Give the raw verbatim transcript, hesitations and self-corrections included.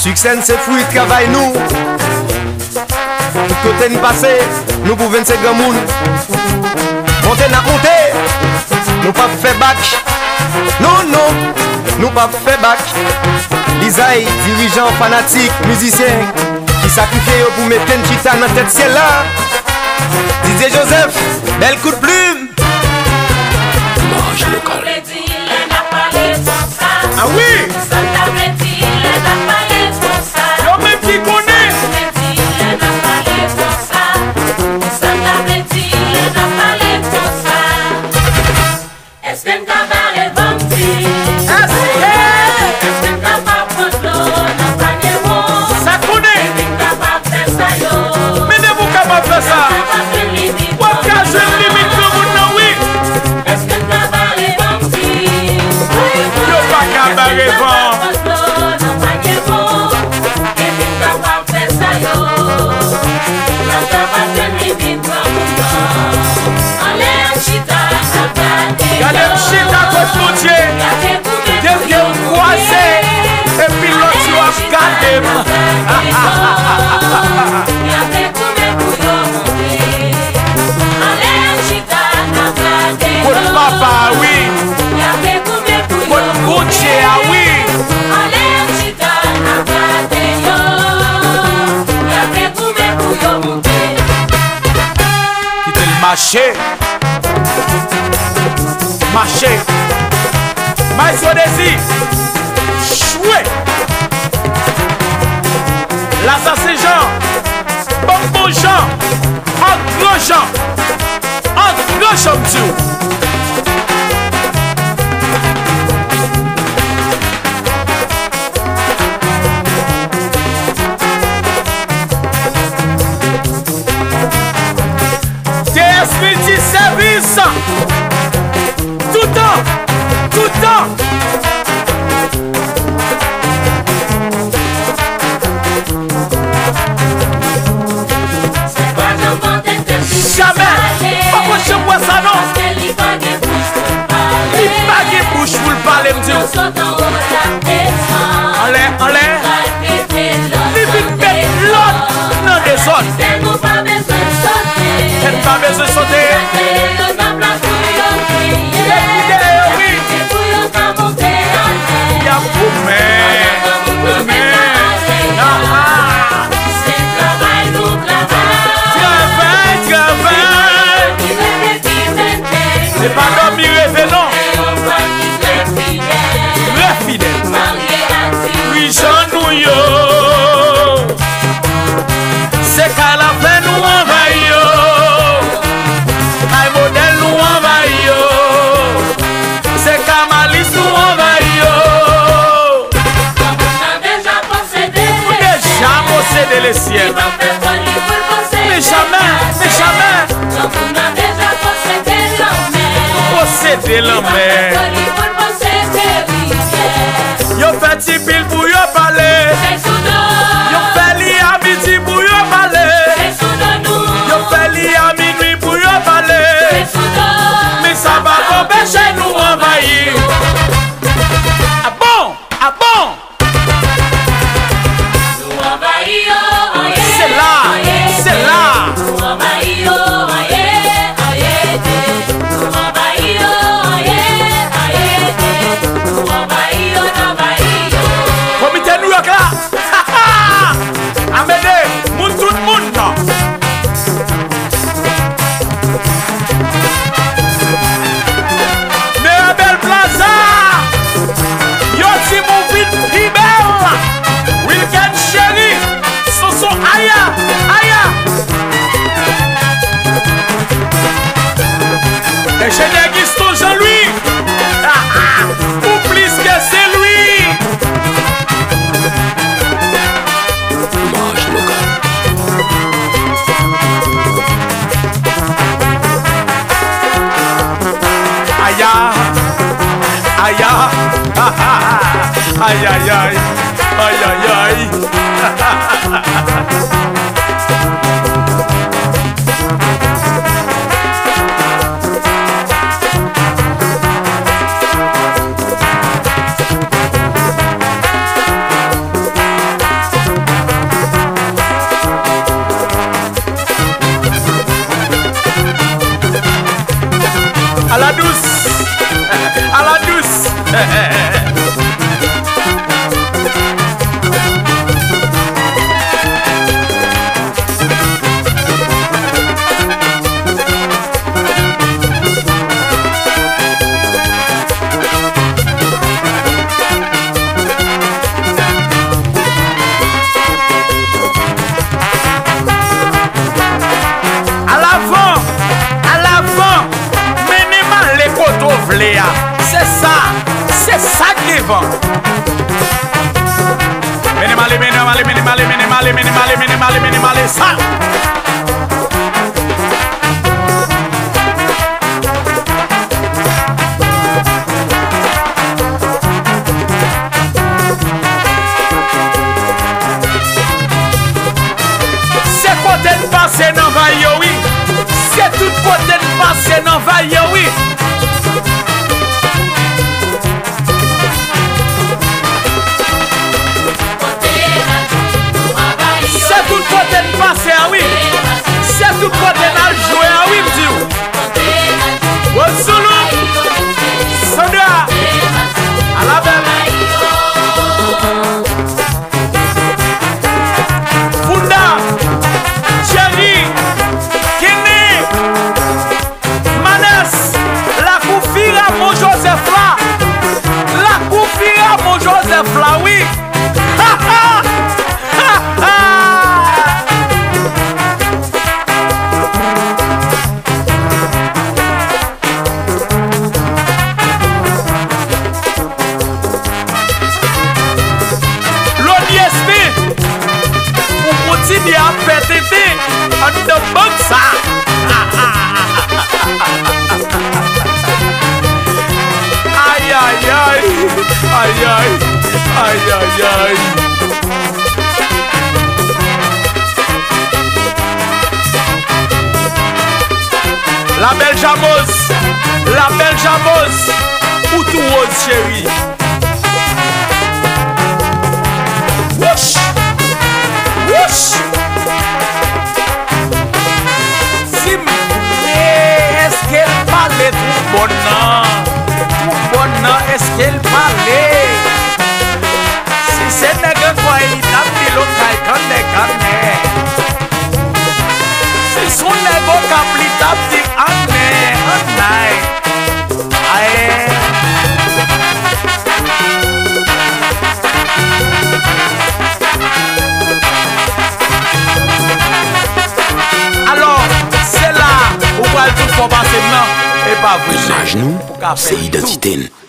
Siksè n se fwi travay nou. Tout kote n pase, nou pwouve n se granmoun. Monte n ap monte, nou p ap fè bak. Non, non, nou p ap fè bak. Lizay, dirijan, fanatik, mizisyen ki sakrifye yo pou mete n chita nan tèt syèl la. Didier Joseph, bèl kout plim. Imaj lokal. Ah wi! Yo menm ki konnen. Èske n ka bare van m di? Èske? Èske n kapab pran dlo nan panye won? Sa konnen. Èske n kapab fè sa yo? Men depi w kapab fè sa, w ap ka jwenn limit granmoun nan, wi. Èske n ka bare van m di? Yo pa ka bare van. Èske n kapab pran dlo nan panye won? Èske n kapab fè sa yo? N ap kapab jwenn limit granmoun nan. Anlè an chita, n ap gade. Gade m chita kot Bondye. Gade goumen pou yo monte. De pye m kwaze, epi lòt yo ap gade m. Gade goumen pou yo monte. Anlè an chita, n ap gade yo. Kot Papa a, wi. Gade goumen pou yo monte. Kot Bondye a, wi. Anlè an chita, n ap gade yo. Gade goumen pou yo monte. Kite l mache. Mache. Maestro Désir. Jwe. Laza Senjan. Bonbon Jan. An gran jan. An gran jan, m di w. T S Multisèvis. Toutan, toutan. Jamè. Poko janm wè sa, non. Li pa gen bouch pou l pale, m di w. Anlè, anlè. Li vin met lòd nan dezòd. Tèt pa bezwen sote. Lèt kite yo, wi. Y ap goumen, goumen. Ah, ah. Travay, travay. Se pa dòmi reve, non. Trè fidèl. Dirijan nou yo. Se kay lafè nou anvayi yo. Kay modèl nou anvayi yo. Se kay Malis nou anvayi yo. Moun nan deja posede. Moun deja posede lesyèl. Li pa fè foli pou l posede. Men jamè, men jamè. Moun nan deja posede lanmè. Nou posede lanmè. Li pa fè foli pou l posede rivyè. Yo fè ti pil pou yo pale. Yo fè li a midi pou yo pale. Yo fè li a minui pou yo pale. Men sa pa t anpeche nou anvayi. Ah bon? Ah bon? Se la, se la. Komite New York la. Amede, moun tout moun nan. Mirabel Plaza. Yo di m ou vin pi bèl. Wilken Cheri. Sonson, aya, aya. Enjenyè Guisto Jean Louis. Ou plis ke Sen Lwi. Imaj lokal. Aya, aya, ayayay, ayayay. Ale, minimale, minimale, minimale, minimale, minimale, sa. Se kote n pase nan vay yo, wi. Se tout kote n pase nan vay yo, wi. Se tout kote n pase a, wi. Se tout kote n al jwe a, wi, m di w. Wòl Soulou, Sandra, Alabèl, Funda, Thierry, Kenny, Manès, lakou fi Ramon Joseph la. Lakou fi Ramon Joseph la, wi. Ha, ha! Ha, ha! Loni Espin, ou kontinye ap fè tenten anndan bank sa. Ay, ay, ay. Ay, ay. Ay, ay, ay. La belle Jamoz, la belle Jamoz, ou tou woz, cheri. Wouch! Wouch! Si m vle, èske l pale Twonbòn nan? Twonbòn nan, èske l pale? Si se nèg ankò, li t ap di lokal kannè, kannè. Si s on nèg Okap, li t ap di annè, annay. Aye. Alò, se la ou pral di w fò pase m nan, e pa vre, cheri. Imaj nou, se idantite n.